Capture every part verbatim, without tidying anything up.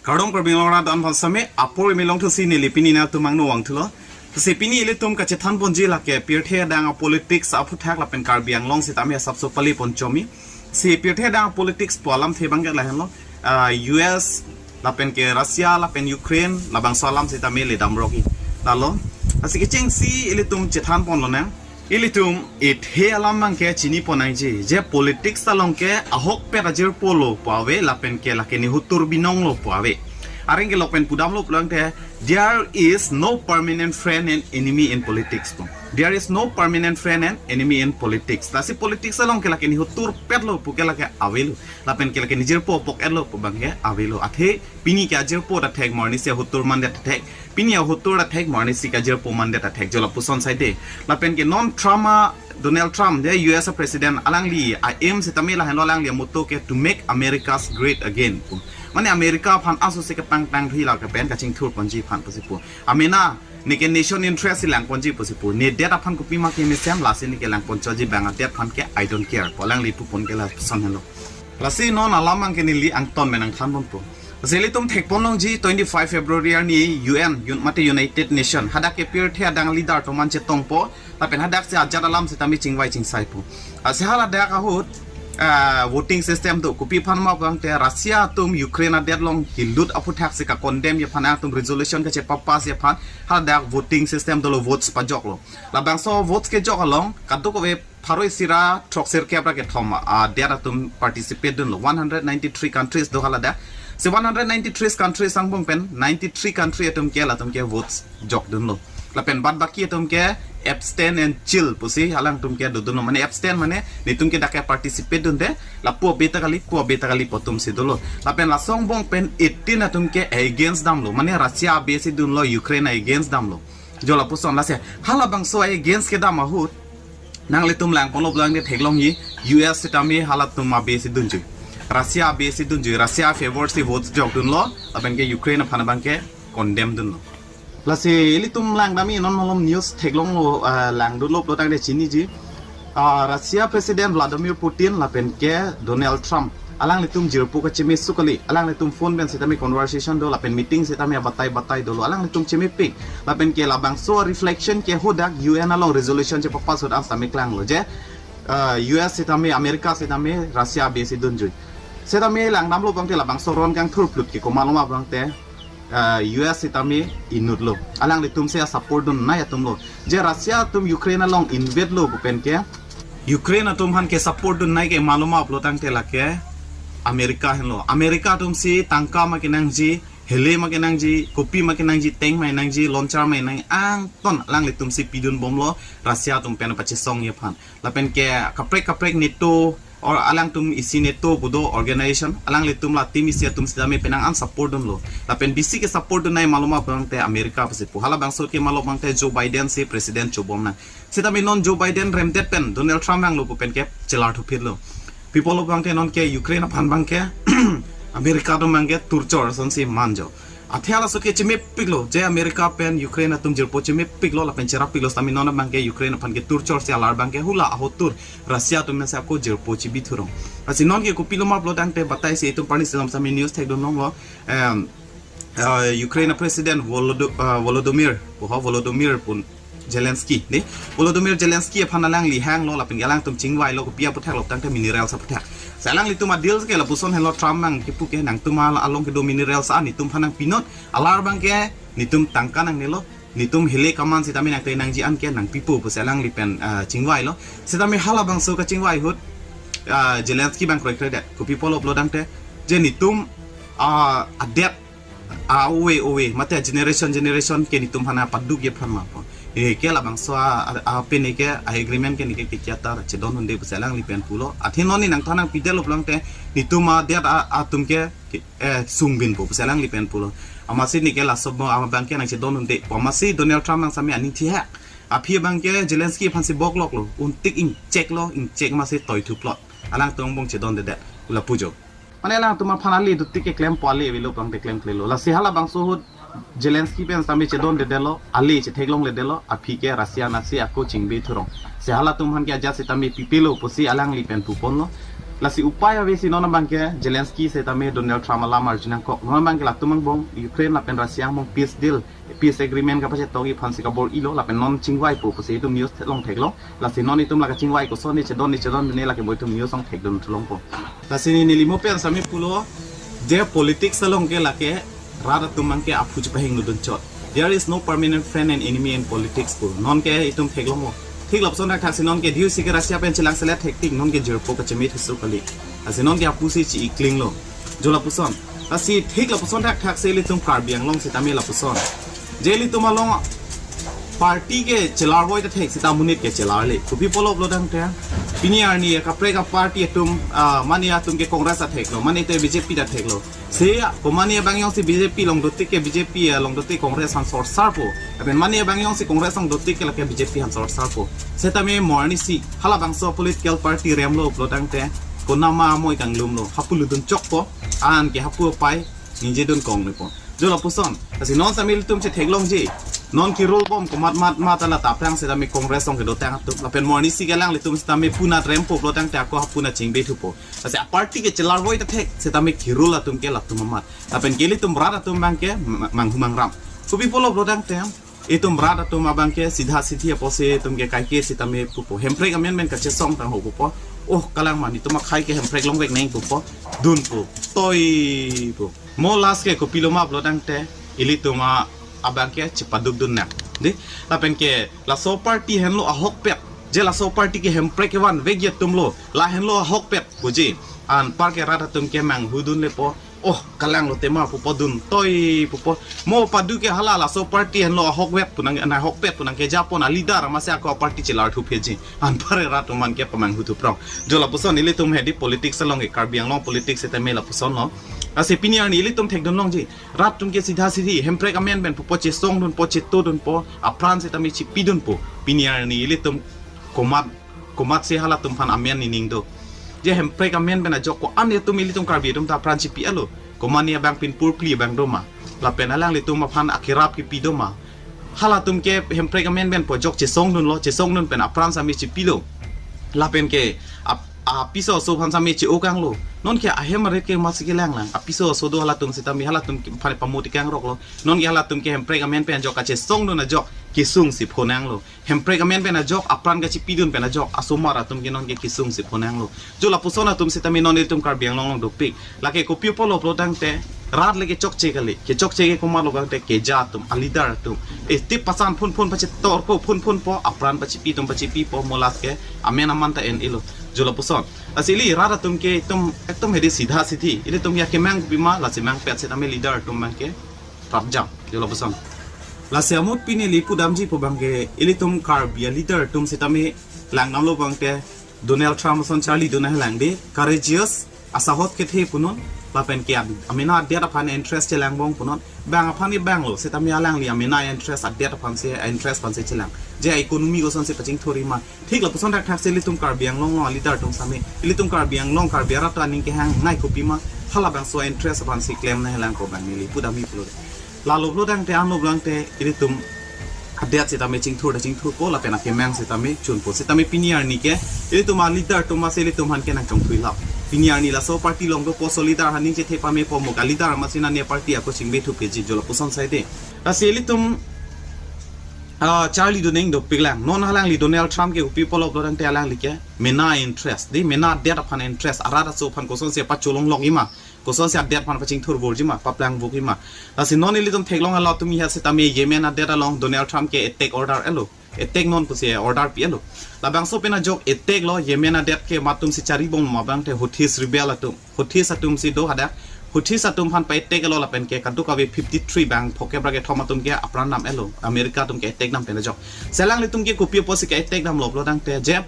Kardom Karbi Anglong arat an aphan sitame apor mi longthusi neli pini nangtum angno vangthulo. Si pini ilitum kachethan ponji lake pirthe adang a politics aphuthak lapen Karbi Anglong sitame asapso pale ponchomji. Si pirthe adang a politics pu alamthe abangke lahenlo, ah, U S lapen ke Russia lapen Ukraine labangso alam sitame le damrok-i. Lalo, lasi kechengsi ilitum chethan ponlonang. Ilitum ithe alam abangke chini pon nangji, je politics along ke ahokpet ajirpo lo pu ave lapen ke lake nihutur binong lo pu ave. Areng ke lok pen pudamlo pulang te, there is no permanent friend and enemy in politics pu. There is no permanent friend and enemy in politics. Lasi politics along ke lake nihutur pet lo pu ke lake avelo. Lapen ke lake nijirpo pok-et lo pu abangke avelo. Athe pini ke ajirpo ta thek, mo arnisi ahutur mandet ta thek. Pini ahutur ta thek, mo arnisi ke ajirpo mandet ta thek. Jo lapuson saide. Lapen ke non Trump a, Donald Trump, je U S a president, alangli a aim sitame lahenlo, alangli a motto ke to make America's great again pu. Mane America aphan aso si kepangtang thuji lake pen kachingthur ponji aphan pusi pu. Amena, neke nation interest si lang ponji pusi pu. Ne det aphan kopima kemesen, lasi neke lang ponchotji abang adet aphan ke I don't care pu alangli pu pon ke lason henlo. Lasi non alam abangke neli angton pen nangthan ponpo. Lasi ilitum thek pon longji twenty-five February arni U N, Un-, mate United Nation, hadak ke pirthe adang leader atum an chetongpo, lapen hadak si ajat alam sitame chingvai chingsaipo. Lasi haladak ahut, ah, voting system do, kopi aphan ma pulang te Russia atum Ukraine adet along kelut aphuthak si ka-condemn-ji aphan atum resolution kachepapass-ji aphan, haladak voting system dolo, votes pajoklo. Labangso votes kejok along, kadokave pharo isi ra throksi kep ra kethom adet atum participate dunlo. One hundred ninety-three countries do haladak. Si one hundred ninety-three countries angbong pen ninety-three country atum ke latum ke votes jokdunlo. Lapen bad baki atum ke abstain and chill pusi alangtum ke dodunlo. Mane abstain mane netum ke dak ke participate dunde, lapu abe ta kali, pu abe ta kali pu atum si dolo. Lapen laso angbong pen eighteen atum ke against damlo. Mane Russia abe si dunlo, Ukraine against damlo. Jo lapuson, lasi halabangso against kedam ahut nanglitum lang ponlo pulang de theklongji, U S sitame halatum abe si dunjui. Russia abe si dunjui, Russia favor si vote jokdunlo, lapen ke Ukraine aphan abangke condemn dunlo. Lasi ilitum langdamji non malom news theklonglo, ah, langdunlo pulo tangte chiniji. Ah, Russia President Vladimir Putin lapen ke Donald Trump, alanglitum jirpo kacheme sukali, alanglitum phone pen sitame conversation do, lapen meeting sitame abatai batai dolo, alanglitum chemepik. Lapen ke labangso reflection ke hadak U N along resolution chepapass ahut an sitame klanglo je, ah, U S sitame, America sitame Russia abe si dunjui. Sitame langdamlo pulang te labangso ron kangthur plut ke komatlo ma pulang te, ah, U S sitame inutlo. Alanglitum si a-support dunnei atumlo. Je Russia atum Ukraine along invade lo pu pen ke Ukraine atum aphan ke support dunnei ke malom pulo tangte lake America henlo. America atum si tangka ma kenangji, hele ma kenangji, kopi ma kenangji, tank ma kenangji, launcher ma kenangji, angton alanglitum si pidunbomlo Russia atum pen pachesongji aphan. Lapen ke kaprek kaprek NATO, or alangtum isi NATO pu do organization, alanglitum la team isi atum sitame penang an support dunlo. Lapen bisi ke support dunnei malom pulang te America pusi pu. Halabangso ke malom pulang te Joe Biden si president chobom nang. Sitame non Joe Biden remdet pen Donald Trump vanglo pu pen ke chelar thuphitlo. Pi pulo pulang te non ke Ukraine aphan abangke America atum abangke torture asonsi manjo. Athe halaso ke chemepiklo, je America pen Ukraine atum jirpo chemepiklo, lapen cherapiklo, sitame non abangke Ukraine aphan ke torture si alar abangke hula ahotur Russia atum si ako jirpo chibi thurong. Lasi non ke kopilo ma pulo tangte batai si itum parni selam sitame news thekdun longlo. Em, ah, Ukraine President Volodo-, ah, Volodymyr, oho, Volodymyr pun Zelensky, ne? Volodymyr Zelensky aphan alangli hanglo, lapen alangtum chingvailo, kopi aphuthak lo tangte minerals aphuthak. Si alanglitum a-deal ke lapuson henlo, Trump nang kipu ke, nangtum along kedo minerals an netum aphan nangpinon, alar abangke netum tangka nangnelo, netum hele kaman sitame nangte nangji an ke nangpipo pusi alangli pen, ah, chingvailo. Sitame halabangso kachingvai ahut, ah, Zelensky abang kroikredet. Kopi pulo pulo tangte, je netum, ah, adet, ah, ove ove, mate generation generation ke netum aphan padukji aphan ma pu. Eh, ke labangso a, a, a pen ke a-agreement ke neke kekia ta chedon unde pusi alangli pen pulo. Athe non ne nangthan nangpidetlo pulang te netum adet a, atum ke, ke, eh, sungbinpo pusi alangli pen pulo. Amatsi neke laso abang abangke nangchedon unde pu. Amatsi Donald Trump nang sitame aning thihek. Aphi abangke Zelensky aphan si bokloklo. Untik ingcheklo, ingchek amatsi toithuplot. Alangtum angbong chedondedet. Ula pujo. Mane alangtum aphan ale duti ke klempo, ale avelo pulang te klemklelo. Lasi halabangso ahut Zelensky pen sitame chedondedetlo, ale chetheklongledetlo, aphi ke Russia nasi ako chingbe thurong. Si halatum aphan ke ajat sitame pipelo pusi alangli pen puponlo. Lasi upai ave si non abangke Zelensky setame Donald Trump alam arjunangkok. Non abangke latum angbong Ukraine lapen Russia angbong peace deal, peace agreement kapachetongji aphansi kabor-ilo lapen non chingvaipo pusi itum news theklong theklo. Lasi non itum la kachingvai koson ne chedon ne chedon ne lake mo itum news ong thekdun thulongpo. Lasi ne neli mo pen sami pulo je politics along ke lake rat atum abangke aphu chepahingno dunchot. There is no permanent friend and enemy in politics pu. Non ke itum theklonglo. Thik lapuson thakthak si non ke diu si ke Russia pen chelangselet thektik non ke jirpo kachemi thusu kali. Lasi non ke aphu si chi-iklinglo. Jo lapuson. Lasi thik lapuson thakthak si ilitum Karbi Anglong setame lapuson. Je ilitum along party ke chelarvoi ta thek seta monit ke chelarle. Kopi pulo pulo tangte. Pini arni kaprek aparty atum, ah, mane atum ke Congress ta theklo, mane te B J P ta theklo. Se komane abang jongsi B J P along dotik ke B J P along dotik Congress aphan sorsarpo. Lapen mane abang jongsi Congress along dotik ke lake B J P aphan sorsarpo. Setame mo arni si halabangso political party remlo pulo tangte konama amoi kanglumlo. Hapu ludun chokpo, an ke hapu apai ningje dun kong nipo. Jo lapuson, lasi non sami ilitum chetheklongji. Non kerule bom komat mat mat ala ta aphrang setame Congress along kedotang atum. Lapen mo arni si ke alanglitum setame puna rempo pulo tangte ako hapu na chingbe thupo. Lasi aparty ke chelarvoi ta thek setame kerule atum ke latum amat. Lapen ke ilitum rat atum abangke ma-, manghu mangram. Kopi pulo pulo tangte itum rat atum abangke sidha sidhi apotsi itum ke kaike setame pupo. Hemprek amen men kachesong tangho pupo. Oh, kalang mani itum akhai ke hemprek longvek neng pupo. Dunpo. Toipo. Mo last ke kopilo ma pulo tangte ilitum a-, abangke chepaduk dun nang. Dei, lapen ke laso party henlo ahokpet. Je laso party ke hemprek kevanvekji atumlo. La henlo ahokpet puji. Anpar ke rat atum ke manghu dunlepo. Oh, kalang lo tema pupo dun toi pupo. Mo padu ke hala laso party henlo ahokvet pu nang, na ahokpet pu nangkejapon a-leader amatsi ako party chelar thupheji. Anpar rat atum abangke pamanghu thuprong. Jo lapuson ilitum hedi politics along ke Karbi Anglong politics setame lapusonlo. Lasi pini arni ilitum thekdunlongji. Rat atum ke sidha sidhi, hemprek amen pen pupo chesong dunpo, cheto dunpo, apran setame chipi dunpo. Pini arni ilitum komat, komatsi halatum aphan amen nening do. Je hemprek amen pen ajok ko-an atum ilitum Karbi atum ta apran chipi-alo. Komane abang pin purpli abang doma. Lapen alanglitum aphan akerap kipi doma. Halatum ke hemprek amen pen pu ajok chesong dunlo, chesong dun pen apran setame chipilo. Lapen ke ap-, apiso aso aphan setame che-o kanglo. Non ke ahem arit ke masi kelanglang. Apiso aso do halatum setame halatum ke aphan pamoti kangroklo. Non ke halatum ke hemprek amen pen ajok kachesong dun ajok kesung si phonanglo. Hemprek amen pen ajok, apran kachipi dun pen ajok, asomar atum ke non ke kesung si phonanglo. Jo lapuson atum setame non ilitum Karbi Anglong along dopik. Lake kopi pulo pulo tangte, rat le kechokche kali. Kechokche ke komatlo tangte keja atum, a-leader atum. Eh, tip pasan phun phun pachetor ko, phun phun po, apran pachipi atum pachipipo, mo last ke, amen aman ta en-elo. Jo lapuson. Lasi ili rat atum ke, itum, ekdom hedi sidha sidhi. Ilitum ya kemang pima, lasi mangpet setame leader atum abangke prapjam, jo lapuson. Lasi amut pini ili pudamji pu abangke ilitum Karbi a-leader atum setame langdamlo abangke Donald Trump ason charlidun ahelang de, courageous, asahot kethe punon, lapen ke ad-, amena adet aphan interest chelangbom punon, bang aphan ni banglo, setame alangli amena interest adet aphansi, interest aphansi chelang. Je economy kosonsi pachingthurji ma, thik lapuson thakthak si ilitum Karbi Anglong along a-leader atum setame. Ilitum Karbi Anglong, Karbi arat aning kehang ngai kopi ma. Halabangso interest aphansi klem nanglang ko abang neli pudamji pulo. Lalo pulo tangte, ano pulo tangte, ilitum adet setame chingthur ta chingthurpo, lapen akemang setame chunpo. Setame pini arni ke, ilitum a-leader atum amatsi ilitum aphan ke nangchongthuilap. Pini arni laso party along dopo, so leader aphan ning chethe pamepo, mo ka leader amatsi nane party ako chingbe thupheji, jo lapuson saide. Lasi ilitum ah, charlidun ning dopiklang. Non alangli Donald Trump ke kopi pulo pulo tangte alangli ke mena interest. Di mena adet aphan interest. Arat aso aphan kosonsi pacholonglokji ma. Kosonsi adet aphan pachingthurvorji ma, paplang vokji ma. Lasi non ilitum theklong halatum ya setame Yemen adet along Donald Trump ke attack order-elo. Attack non pusi order pi-elo. Labangso pen ajok attack lo Yemen adet ke matum si charibom ma abangte Houthis rebel atum. Houthis atum si do hadak. Houthis atum aphan pa-attack-lo lapen ke kadokave fifty-three bang phokep ra kethom atum ke apran dam-elo. America atum ke attack dam pen ajok. Si alanglitum ke kopi apotsi ke attack damlo pulo tangte je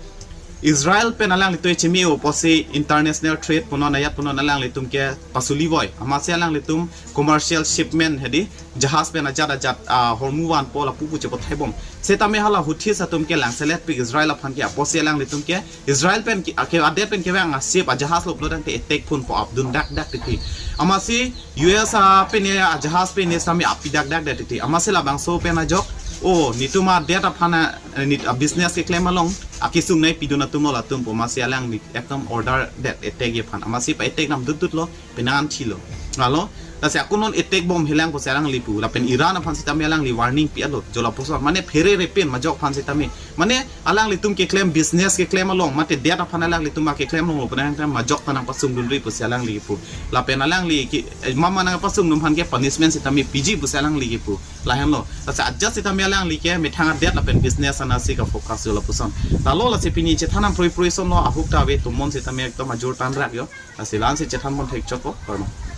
Israel pen alanglitum chimi-o apotsi international trade punon ajat punon alanglitum ke pasulivoi. Amatsi alanglitum commercial shipment hedi jahaz pen ajat ajat, ah, Hormuz vanpo lapu pu chepothaibom. Setame hala Houthis atum ke langseletpik Israel aphan ke apotsi alanglitum ke Israel pen ke, ke adet pen kevang a-ship ajahaz lo pulo tangte attack phunpo, apdun dakdak titi. Amatsi U S a pen ajahaz pen setame api dakdak titi. Amatsi labangso pen ajok O, netum adet aphan a, nit a business keklem along akesung nangpidun atum lo latum pu amatsi alangli ekdom order det attack ji aphan. Amatsi pa-attack nam dut dut lo, penang thilo. Alo, lasi ako non attack bomhelang pusi alangli pu. Lapen Iran aphan sitame alangli warning pi-et lo. Jo lapuson, mane phere repin majok aphan sitame. Mane alanglitum keklem business keklem along, mate det aphan alanglitum akeklem along lo, penang majok ta nangpasungdunri pusi alangli pu. Lapen alangli ke, eh, mama nangpasungdun aphan ke punishment sitame piji pusi alangli pu. Lahenlo. Lasi ajat sitame alangli ke methang adet lapen business anatsi ka-focus jo lapuson. Lalo lasi pini chethan nam proi proi son lo, ahok ta ave, tomon sitame ekdom ajor tan rak jo. Lasi la-ansi chethan pon thekchok ko, kardom.